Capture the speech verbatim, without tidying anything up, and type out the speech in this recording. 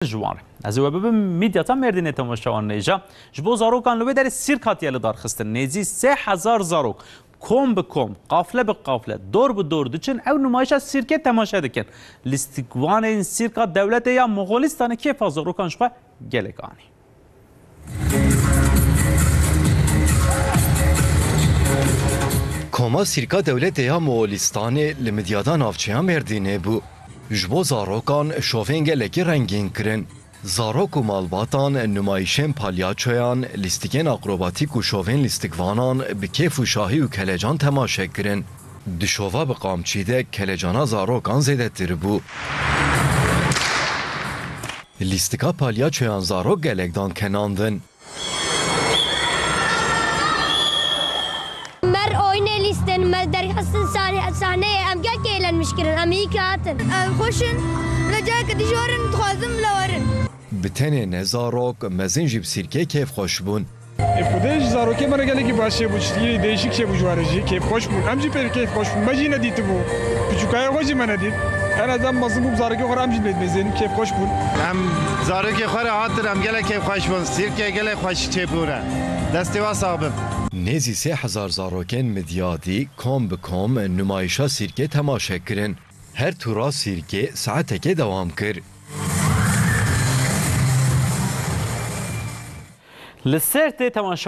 ji wan re. Ez ê we bibim Midyata Mêrdînê temaşewan nêja. Ji bo zarokan li wê derê sîrk hatiye li dar xistin. Nêzî sê hezar zarok kom bi kom, qafle bi qafle, dor bi dor diçin, ew nûmayîşa sîrkê temaşe dikin. Lîstikvanên sîrka dewletê ya Moxolistanê kêfa zarokan ji xwe gelek anî. Koma sîrka dewletê ya Moxolistanê li Midyada navçeya Mêrdînê bû. Ji bo zarokan şovên gelekî rengîn kirin. Zarok û malbatan nûmayîşên palyaçoyan, lîstikên akrobatîk û şovên lîstikvanan bi kêf û şahî û kelecan temaşe kirin. Di şova bi qamçî de kelecana zarokan zêdetir bû. Lîstika palyaçoyan zarok gelek dan kenandin. Mer oyunê lîstin, me derxistin sahne-, sahneyê, em gelek eğlenmiş kirin, em iyi ki hatin. Em xweş in, bila careke dijî werin, dixwazim bila werin. Bi tenê ne zarok, mezin jî bi sîrkê kêfxweş bûn. Ê, Xwedê ji zarokê me re gelekî baş çêbû, tiştî değişik çêbû ji we re jî, kêfxweş bûn. Em jî pê kêfxweş bûn, me jî nedîtibû. Piçûkayê xwe jî me nedît. En ez em mezin bû bi zarokê xwe re em jî lê dibêzên, kêfxweş bûn. Em zarokê xwe re hatin, em gelek kêfxweş bûn. Sîrkê gelek xweş çêbûne. Destê we sax bin. Nêzî sê hezar zarokên Midyadî kom bi kom nûmayîşa sîrkê temaşe kirin. Her tûra sîrkê saetekê dewam kir. Li ser tê temaşe